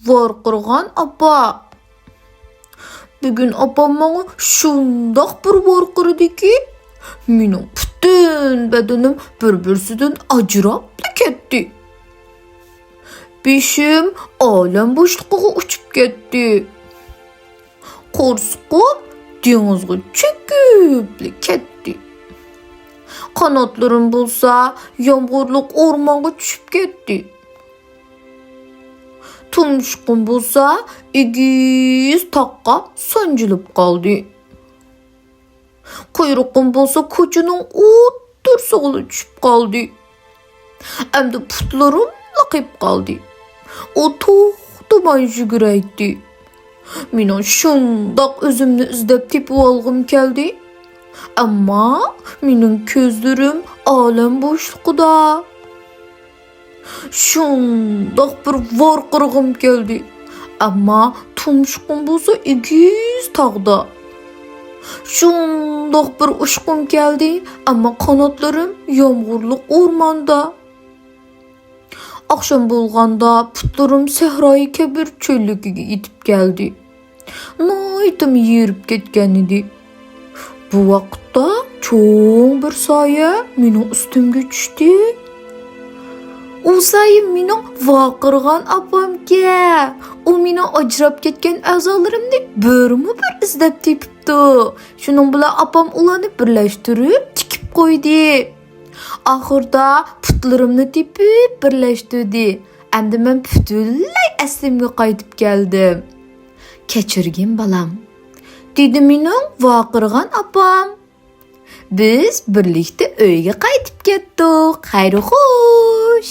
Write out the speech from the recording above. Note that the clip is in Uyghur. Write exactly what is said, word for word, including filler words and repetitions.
ۋارقىرىغان ئاپا. بۈگۈن ئاپام ماڭا شۇنداق بىر ۋارقىرىدىكى، مېنىڭ پۈتۈن بەدىنىم بىر-بىرسىدىن ئاجراپلا كەتتى. بېشىم ئالەم بوشلۇقىغا ئۇچۇپ كەتتى. قورسىقىم دېڭىزغا چۆكۈپلا كەتتى. قاناتلىرىم بولسا يامغۇرلۇق ئورمانغا چۈشۈپ كەتتى. تۇمشۇقۇم بولسا ئېگىز تاغقا سانجىلىپ قالدى. قۇيرۇقۇم بولسا كوچىنىڭ ئوتتۇرىسىغىلا چۈشۈپ قالدى. ئەمدى پۇتلىرىملا قېلىپ قالدى. ئۇ توختىماي يۈگۈرەيتتى. مېنىڭ شۇنداق ئۆزۈمنى ئىزدەپ تېپىۋالغۇم كەلدى. ئەمما مېنىڭ كۆزلىرىم ئالەم بوشلۇقىدا. شۇنداق بىر ۋارقىرىغۇم كەلدى. ئەمما تۇمشۇقۇم بولسا ئېگىز تاغدا. شۇنداق بىر ئۇچقۇم كەلدى، ئەمما قاناتلىرىم يامغۇرلۇق ئورماندا. ئاخشام بولغاندا پۇتلىرىم سەھرايى كەبىر چۆللۈكىگە يېتىپ كەلدى. ناھايىتىمۇ ھېرىپ كەتكەن ئىدى. بۇ ۋاقىتتا چوڭ بىر سايە مېنىڭ ئۈستۈمگە چۈشتى. ئۇ سايە مېنىڭ ۋارقىرىغان ئاپامكەن. ئۇ مېنىڭ ئاجراپ كەتكەن ئەزالىرىمنى بىرمۇ بىر ئىزدەپ تېپىپتۇ. شۇنىڭ بىلەن ئاپام ئۇلارنى بىرلەشتۈرۈپ تىكىپ قويدى. ئاخىردا پۇتلىرىمنى تېپىپ بىرلەشتۈردى. ئەمدى مەن پۈتۈنلەي ئەسلىمگە قايتىپ كەلدىم. كەچۈرگىن بالام، دېدى مېنىڭ ۋارقىرىغان ئاپام. بىز بىرلىكتە ئۆيگە قايتىپ كەتتۇق. خەير خوش.